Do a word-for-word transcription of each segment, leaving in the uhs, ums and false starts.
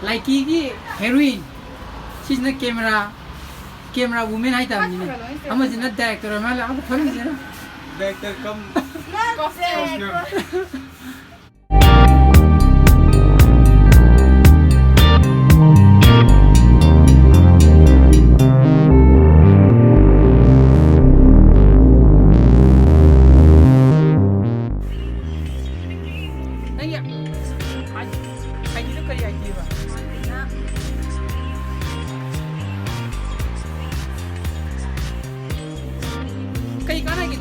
ꯂꯥꯏꯀꯤꯒꯤ heroine. ꯁꯤꯁꯤꯅ camera, camera women ꯍꯥꯏꯇꯥꯕꯅꯤꯅꯦ꯫ ꯑꯃꯁꯤꯅ director ꯑꯃ ꯂꯥꯛꯑꯒ ꯐꯝꯃꯤꯁꯤꯅ꯫ Director cum costume. ꯅꯪꯒꯤ ꯑꯥꯏ-, ꯑꯥꯏꯗꯤꯗꯣ ꯀꯔꯤ ꯑꯥꯏꯗꯤꯕ? ꯀꯩ ꯀꯥꯟꯅꯒꯦ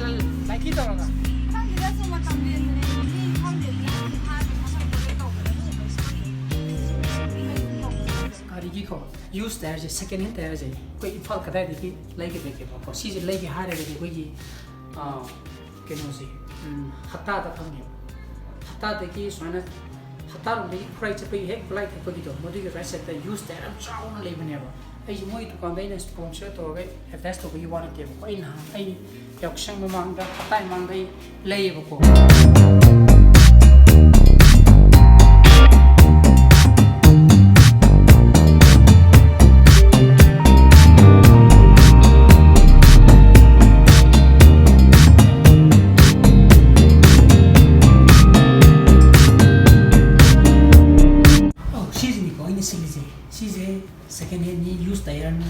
ꯂꯥꯏꯀꯤ ꯇꯧꯔꯒ? ꯈꯪꯗꯦꯗ, ꯁꯨꯝ ꯃꯇꯝ ꯂꯦꯟꯕꯅꯦ꯫ ꯃꯤ ꯈꯪꯗꯦꯗꯅ ꯑꯗꯨꯝ ꯍꯥꯏꯕ ꯃꯁꯛ ꯃꯇꯧ ꯂꯩ ꯇꯧꯕꯗ ꯑꯗꯨꯒꯨꯝꯕꯩꯁꯨ ꯈꯪꯗꯦ꯫ ꯒꯥꯔꯤꯒꯤꯀꯣ ꯌꯨꯁ ꯇꯥꯌꯔꯁꯦ, ꯁꯦꯀꯦꯟ ꯍꯦꯟ ꯇꯥꯌꯔꯁꯦ ꯑꯩꯈꯣꯏ ꯏꯝꯐꯥꯜ ꯀꯗꯥꯏꯗꯒꯤ ꯂꯩꯒꯗꯒꯦꯕꯀꯣ? ꯁꯤꯁꯦ ꯂꯩꯒꯦ ꯍꯥꯏꯔꯒꯗꯤ ꯑꯩꯈꯣꯏꯒꯤ, ꯑꯥ, ꯀꯩꯅꯣꯁꯦ, ꯎꯝ, ꯍꯠꯇꯥꯗ ꯐꯪꯉꯦꯕ꯫ ꯍꯠꯇꯥꯗꯒꯤ ꯁꯨꯃꯥꯏꯅ ꯍꯠꯇꯥꯔꯣꯝꯗꯒꯤ ꯈꯨꯔꯥꯏ ꯆꯠꯄꯒꯤ ꯍꯦꯛ ꯈꯨꯔꯥꯏ ꯊꯛꯄꯒꯤꯗꯣ, ꯃꯗꯨꯒꯤ ꯔꯥꯏꯠ ꯁꯥꯏꯠꯇ ꯌꯨꯁ ꯇꯥꯌꯔ ꯌꯥꯝ ꯆꯥꯎꯅ ꯂꯩꯕꯅꯦꯕ꯫ ꯑꯩꯁꯦ ꯃꯣꯏ ꯗꯨꯀꯥꯟꯗ ꯑꯩꯅ ꯁ꯭ꯄꯣꯟꯁꯔ ꯇꯧꯔꯒ ꯑꯦꯗꯚꯔꯇꯥꯏꯁ ꯇꯧꯕꯒꯤ ꯋꯥ ꯅꯠꯇꯦꯕꯀꯣ꯫ ꯑꯩ ꯅꯍꯥꯟ ꯑꯩ ꯌꯥꯎꯁꯪ ꯃꯃꯥꯡꯗ, ꯍꯞꯇꯥ ꯃꯃꯥꯡꯗ ꯑꯩ ꯂꯩꯌꯦꯕꯀꯣ꯫ ꯑꯧ, ꯁꯤꯁꯤꯅꯤꯀꯣ ꯑꯩꯅ ꯁꯤꯜꯂꯤꯁꯦ꯫ ꯁꯤꯁꯦ ꯁꯦꯀꯦꯟ ꯍꯦꯟꯅꯤ, ꯌꯨꯁ ꯇꯥꯌꯔꯅꯤ꯫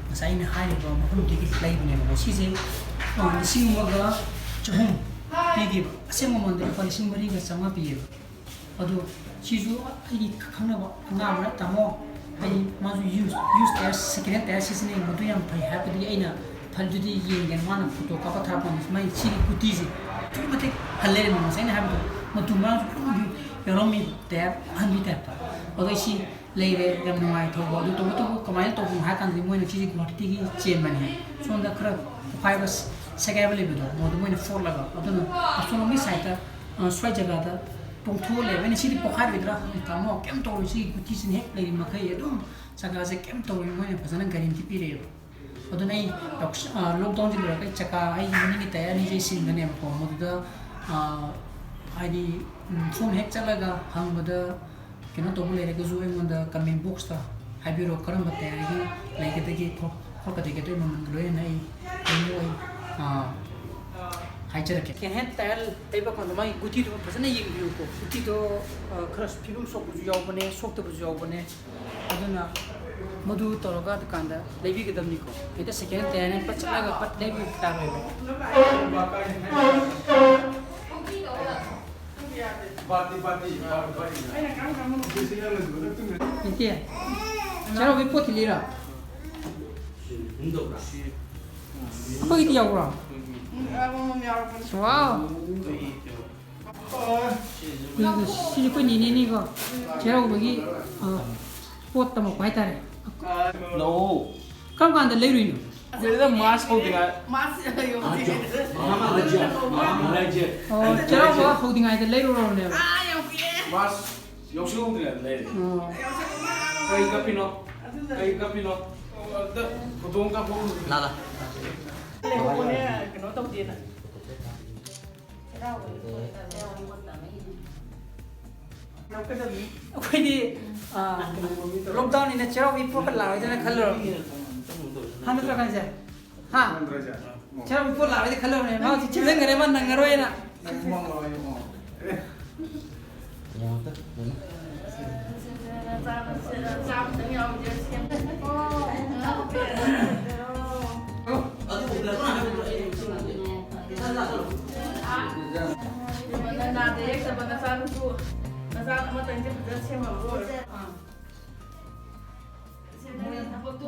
ꯉꯁꯥꯏ ꯑꯩꯅ ꯍꯥꯏꯔꯤꯕ ꯃꯐꯝꯗꯨꯗꯒꯤ ꯂꯩꯕꯅꯦꯕꯀꯣ꯫ ꯁꯤꯁꯦ, ꯑ, ꯂꯤꯁꯤꯡ ꯑꯃꯒ ꯆꯍꯨꯝ ꯄꯤꯈꯤꯕ꯫ ꯑꯁꯦꯡꯕ ꯃꯃꯜꯗ ꯂꯨꯄꯥ ꯂꯤꯁꯤꯡ ꯃꯔꯤꯒ ꯆꯥꯝꯃꯉꯥ ꯄꯤꯌꯦꯕ꯫ ꯑꯗꯣ ꯁꯤꯁꯨ ꯑꯩꯒꯤ ꯈꯪꯅꯕ ꯑꯉꯥꯡ ꯑꯃꯅ, "ꯇꯥꯃꯣ, ꯑꯩ ꯃꯥꯁꯨ use, use tyre, second hand tyre ꯁꯤꯖꯤꯟꯅꯩ, ꯃꯗꯨ ꯌꯥꯝ ꯐꯩ" ꯍꯥꯏꯕꯗꯒꯤ ꯑꯩꯅ ꯐꯔꯦ ꯑꯗꯨꯗꯤ ꯌꯦꯡꯒꯦꯅ ꯃꯥꯅ ꯐꯣꯇꯣ ꯀꯥꯞꯄ ꯊꯥꯔꯛꯄ ꯀꯥꯟꯗ ꯃꯥꯏ ꯁꯤꯒꯤ ꯀꯨꯔꯇꯤꯁꯦ ꯑꯗꯨꯛꯀꯤ ꯃꯇꯤꯛ ꯍꯜꯂꯦ꯫ ꯉꯁꯥꯏ ꯑꯩꯅ ꯍꯥꯏꯕꯗꯣ ꯃꯇꯨ ꯃꯔꯥꯡꯁꯨ ꯄꯨꯝꯅꯃꯛ ꯌꯥꯎꯔꯝꯃꯤ, ꯇꯥꯌꯔ ꯑꯍꯟꯕꯤ ꯇꯥꯏꯞꯇ꯫ ꯑꯗꯣ ꯑꯩ ꯁꯤ ꯂꯩꯔꯦ, ꯌꯥꯝ ꯅꯨꯡꯉꯥꯏ ꯊꯧꯕ꯫ ꯑꯗꯨ ꯇꯧꯕꯇꯕꯨ ꯀꯃꯥꯏꯅ ꯇꯧꯕꯅꯣ ꯍꯥꯏ ꯀꯥꯟꯗꯗꯤ ꯃꯣꯏꯅ ꯁꯤꯁꯦ ꯒꯨꯍꯥꯇꯤꯗꯒꯤ ꯆꯦꯟꯕꯅꯦ꯫ ꯁꯣꯝꯗ ꯈꯔ ꯄꯣꯈꯥꯏꯕ, ꯁꯦꯒꯥꯏꯕ ꯂꯩꯕꯗꯣ, ꯃꯗꯨ ꯃꯣꯏꯅ ꯐꯣꯠꯂꯒ ꯑꯗꯨꯅ ꯑꯁꯣꯝꯒꯤ ꯁꯥꯏꯠꯇ, ꯑ, ꯁ꯭ꯋꯥꯏ ꯖꯒꯥꯗ ꯇꯣꯡꯊꯣꯛꯑ ꯂꯩꯕ꯫ ꯑꯩꯅ ꯁꯤꯗꯤ ꯄꯣꯈꯥꯏꯔꯣꯏꯗ꯭ꯔꯥ ꯍꯪꯉꯦ, "ꯇꯥꯃꯣ, ꯀꯩꯝ ꯇꯧꯔꯣꯏ, ꯁꯤꯒꯤ ꯒꯨꯇꯤꯁꯤꯅ ꯍꯦꯛ ꯂꯩꯔꯤ ꯃꯈꯩ ꯑꯗꯨꯝ ꯖꯒꯥꯁꯦ ꯀꯩꯝ ꯇꯧꯔꯣꯏ", ꯃꯣꯏꯅ ꯐꯖꯅ ꯒꯥꯔꯦꯟꯇꯤ ꯄꯤꯔꯛꯑꯦꯕ꯫ ꯑꯗꯨꯅ ꯑꯩ ꯌꯥꯎꯁ-, ꯑ, ꯂꯣꯛꯗꯥꯎꯟꯁꯤ ꯂꯣꯏꯔꯒ ꯑꯩ ꯆꯀꯥ, ꯑꯩꯒꯤ ꯃꯅꯤꯡꯒꯤ ꯇꯥꯌꯔ ꯑꯅꯤꯁꯦ ꯑꯩ ꯁꯤꯟꯒꯅꯦꯕꯀꯣ꯫ ꯃꯗꯨꯗ, ꯑ, ꯍꯥꯏꯗꯤ, ꯎꯝ, ꯁꯣꯝ ꯍꯦꯛ ꯆꯠꯂꯒ ꯍꯪꯕꯗ ꯀꯩꯅꯣ ꯇꯧꯕ ꯂꯩꯔꯒꯁꯨ ꯑꯩꯉꯣꯟꯗ comment box ꯇ ꯍꯥꯏꯕꯤꯔꯣ, ꯀꯔꯝꯕ ꯇꯌꯥꯔꯤ ꯂꯩꯒꯗꯒꯦ, ꯈꯣ-, ꯈꯣꯠꯀꯗꯒꯦ, ꯑꯗꯨꯒꯤ ꯃꯃꯜ ꯂꯣꯏꯅ ꯑꯩ, ꯑꯩ, ꯑꯩ, ꯑꯥ, ꯍꯥꯏꯖꯔꯛꯀꯦ꯫ Second hand tyre ꯂꯩꯕ ꯀꯥꯟꯗ ꯃꯥꯒꯤ ꯒꯨꯇꯤꯗꯣ ꯐꯖꯅ ꯌꯦꯡꯕꯤꯌꯨꯀꯣ꯫ ꯒꯨꯇꯤꯗꯣ, ꯑꯥ, ꯈꯔ ꯐꯤꯕꯝ ꯁꯣꯛꯄꯁꯨ ꯌꯥꯎꯕꯅꯦ, ꯁꯣꯛꯇꯕꯁꯨ ꯌꯥꯎꯕꯅꯦ꯫ ꯑꯗꯨꯅ ꯃꯗꯨ ꯇꯧꯔꯒ ꯗꯨꯀꯥꯟꯗ ꯂꯩꯕꯤꯒꯗꯕꯅꯤꯀꯣ꯫ ꯍꯦꯛꯇ second hand tyre ꯍꯥꯏꯅ ꯄꯠ ꯆꯠꯂꯒ ꯄꯠ ꯂꯩꯕꯤꯕ ꯌꯥꯔꯣꯏꯕ꯫ ꯏꯆꯦ, ꯆꯩꯔꯥꯎꯕꯒꯤ ꯄꯣꯠ ꯊꯤꯜꯂꯤꯔꯣ? ꯑꯩꯈꯣꯏꯒꯤꯗꯤ ꯌꯥꯎꯕ꯭ꯔꯣ? Wow! ꯁꯤꯁꯨ ꯑꯩꯈꯣꯏ ꯅꯦꯅꯦꯅꯤꯀꯣ꯫ ꯆꯩꯔꯥꯎꯕꯒꯤ, ꯑ, ꯄꯣꯠ ꯇꯝꯃꯛꯄ ꯍꯥꯏꯇꯥꯔꯦ꯫ ꯂꯧ꯫ ꯀꯔꯝ ꯀꯥꯟꯗ ꯂꯩꯔꯨꯏꯅꯣ? ꯀꯨꯏꯔꯦꯗ, ꯃꯥꯔꯆ ꯍꯧꯗ꯭ꯔꯤꯉꯩ꯫ ꯃꯥꯔꯆ ꯌꯧꯗ꯭ꯔꯤꯉꯩꯗ꯫ ꯃꯥꯔꯆ ꯌꯧꯗ꯭ꯔꯤꯉꯩꯗ꯫ ꯑꯣ, ꯆꯩꯔꯥꯎꯕ ꯍꯧꯗ꯭ꯔꯤꯉꯩꯗ ꯂꯩꯔꯨꯔꯕꯅꯦꯕ꯫ ꯑꯥ, ꯌꯥꯝ ꯀꯨꯏꯔꯦ꯫ ꯃꯥꯔꯆ ꯌꯧꯁꯤꯜꯍꯧꯗ꯭ꯔꯤꯉꯩꯗ ꯂꯩꯔꯦ꯫ ꯑꯣ꯫ ꯀꯩ ꯀꯞꯄꯤꯅꯣ? ꯀꯩ ꯀꯞꯄꯤꯅꯣ? ꯑꯝꯇ ꯐꯣꯇꯣ ꯑꯃ ꯀꯥꯞꯍꯧꯔꯣ꯫ ꯂꯥ, ꯂꯥ꯫ ꯂꯩꯍꯧꯕꯅꯦ, ꯀꯩꯅꯣ ꯇꯧꯗꯦꯅ꯫ ꯑꯩꯈꯣꯏꯗꯤ, ꯑ, ꯀꯩꯅꯣ, lockdown ꯅꯤꯅ ꯆꯩꯔꯥꯎꯕꯒꯤ ꯄꯣꯠꯀ ꯂꯥꯛꯑꯣꯏꯗ꯭ꯔꯅ ꯈꯜꯂꯨꯔꯕꯅꯤ꯫ ꯍꯥ, ꯅꯠꯇ꯭ꯔꯣ ꯀꯥꯟꯁꯦ? ꯍꯥ? ꯆꯩꯔꯥꯎꯕꯒꯤ ꯄꯣꯠ ꯂꯥꯛꯑꯣꯏꯗꯤ ꯈꯜꯂꯨꯔꯕꯅꯦ꯫ ꯃꯥ ꯍꯧꯖꯤꯛ ꯊꯦꯡꯖꯤꯟꯈ꯭ꯔꯦ, ꯃꯥ ꯅꯪꯉꯔꯣꯏꯅ꯫ ꯅꯥꯗ ꯌꯦꯛꯇꯕ ꯅꯆꯥꯅꯁꯨ, ꯅꯆꯥ ꯑꯃꯇꯪꯁꯦ ꯐꯖꯅ ꯁꯦꯝꯃꯒ ꯂꯣꯏꯔꯦ꯫ ꯊꯕꯛꯇꯣ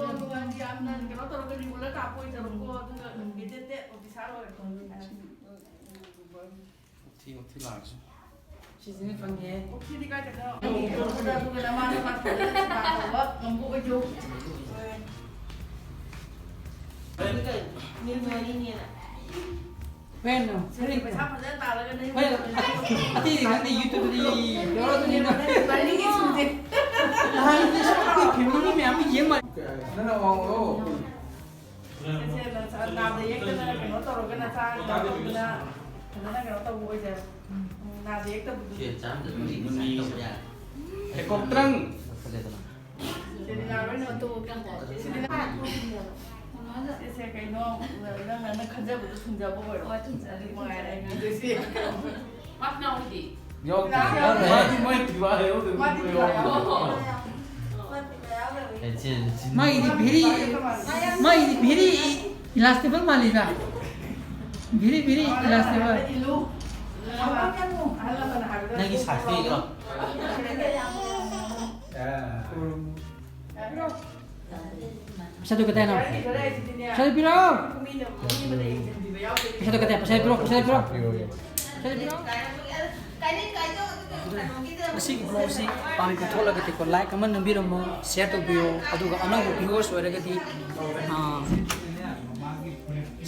ꯌꯥꯝꯅ ꯀꯩꯅꯣ ꯇꯧꯔꯒ regular ꯇꯥꯛꯄ ꯑꯣꯏꯗꯕꯀꯣ, ꯑꯗꯨꯒ ꯒꯦꯖꯦꯇꯦꯠ ꯑꯣꯐꯤꯁꯥꯔ ꯑꯣꯏꯔꯛꯄ꯫ ꯎꯊꯤ, ꯎꯊꯤ ꯂꯥꯛꯑꯁꯤ꯫ ꯁꯤꯁꯤꯅ ꯐꯪꯉꯦ꯫ ꯎꯊꯤꯗꯤ ꯀꯥꯏꯗꯅꯣ? ꯑꯗꯨꯒ ꯅꯃꯥ ꯅꯄꯥ ꯊꯣꯛꯂꯛꯑꯒ ꯁꯦꯕꯥ ꯇꯧꯕ ꯉꯝꯕ ꯑꯣꯏꯖꯧ꯫ ꯀꯩꯅꯣ? ꯄꯩꯁꯥ ꯐꯖꯅ ꯇꯥꯜꯂꯒ ꯅꯪ ꯍꯣꯏ, ꯑꯇꯩꯗꯤ ꯈꯪꯗꯦ, YouTube ꯇꯗꯤ ꯌꯧꯔꯛꯑꯗꯨꯅꯤꯅ꯫ ꯅꯍꯥꯟꯗꯤ ꯑꯩꯈꯣꯏ family ꯃꯌꯥꯝ ꯑꯃ ꯌꯦꯡ ꯃꯥꯜꯂꯦ꯫ ꯅꯪꯅ ꯋꯥ ꯉꯥꯡꯉꯣ꯫ ꯅꯆꯦ, ꯅꯆꯥ ꯅꯥꯗ ꯌꯦꯛꯇꯅ ꯀꯩꯅꯣ ꯇꯧꯔꯒ ꯅꯆꯥ ꯀꯩꯅꯣ ꯇꯧꯗꯅ ꯐꯖꯅ ꯀꯩꯅꯣ ꯇꯧꯕ ꯑꯣꯏꯖꯔꯣ꯫ ꯎꯝ, ꯅꯥꯗ ꯌꯦꯛꯇꯕꯗꯨꯗꯤ꯫ ꯁꯦꯟ ꯆꯥꯝꯗ ꯃꯤ ꯁꯨꯃꯥꯏꯅ ꯇꯧꯕ ꯌꯥꯔꯦ꯫ ꯀꯣꯛꯇ꯭ꯔꯪ꯫ ꯁꯦ ꯀꯩꯅꯣ, ꯅꯪ, ꯅꯪ ꯈꯟꯖꯕꯗꯣ ꯊꯨꯡꯖꯕ ꯑꯣꯏꯔꯣ꯫ ꯑꯗꯨ ꯃꯉꯥꯏꯔꯦ ꯑꯩꯅ ꯈꯟꯗꯣꯏꯁꯦ꯫ ꯃꯥꯗꯤ ꯃꯣꯏ ꯄꯤꯕ ꯍꯥꯏꯍꯧꯗꯕ ꯃꯥꯗꯤ ꯄꯤꯕ ꯌꯥꯎꯍꯧꯗꯕ꯫ ꯃꯥꯒꯤꯗꯤ ꯚꯦꯔꯤ ꯃꯥꯒꯤꯗꯤ ꯚꯦꯔꯤ ꯏꯂꯥꯁꯇꯦꯕꯜ ꯃꯥꯜꯂꯤꯗ꯫ ꯚꯦꯔꯤ ꯚꯦꯔꯤ ꯏꯂꯥꯁꯇꯦꯕꯜ꯫ ꯑꯍꯜ ꯂꯃꯟꯅ ꯍꯥꯏꯕꯗ ꯅꯪꯒꯤ ꯁꯥꯏꯖꯇꯣ ꯌꯦꯡꯉꯣ꯫ ꯄꯩꯁꯥꯗꯨ ꯀꯗꯥꯏꯅꯣ? ꯄꯩꯁꯥꯗꯨ ꯄꯤꯔꯛꯑꯣ꯫ ꯄꯩꯁꯥꯗꯨ ꯀꯗꯥꯏ? ꯄꯩꯁꯥꯗꯨ ꯄꯤꯔꯛꯑꯣ, ꯄꯩꯁꯥꯗꯨ ꯄꯤꯔꯛꯑꯣ꯫ ꯄꯩꯁꯥꯗꯨ ꯄꯤꯔꯛꯑꯣ꯫ ꯉꯁꯤꯒꯤ ꯕ꯭ꯂꯣꯒꯁꯤ ꯄꯥꯝꯕꯤꯕ ꯊꯣꯛꯂꯒꯗꯤꯀꯣ, ꯂꯥꯏꯛ ꯑꯃ ꯅꯝꯕꯤꯔꯝꯃꯣ, ꯁꯤꯌꯔ ꯇꯧꯕꯤꯌꯣ, ꯑꯗꯨꯒ ꯑꯅꯧꯕ ꯚ꯭ꯌꯨꯋꯔꯁ ꯑꯣꯏꯔꯒꯗꯤ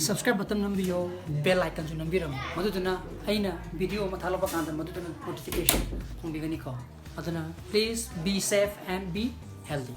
ꯁꯕꯁꯀ꯭ꯔꯥꯏꯕ ꯕꯇꯟ ꯅꯝꯕꯤꯌꯣ, ꯕꯦꯜ ꯑꯥꯏꯀꯟꯁꯨ ꯅꯝꯕꯤꯔꯝꯃꯣ, ꯃꯗꯨꯗꯨꯅ ꯑꯩꯅ ꯚꯤꯗꯤꯑꯣ ꯑꯃ ꯊꯥꯒꯠꯂꯛꯄ ꯀꯥꯟꯗ ꯃꯗꯨꯗꯨꯅ ꯅꯣꯇꯤꯐꯤꯀꯦꯁꯟ ꯐꯪꯕꯤꯒꯅꯤꯀꯣ꯫ ꯑꯗꯨꯅ please be safe and be healthy.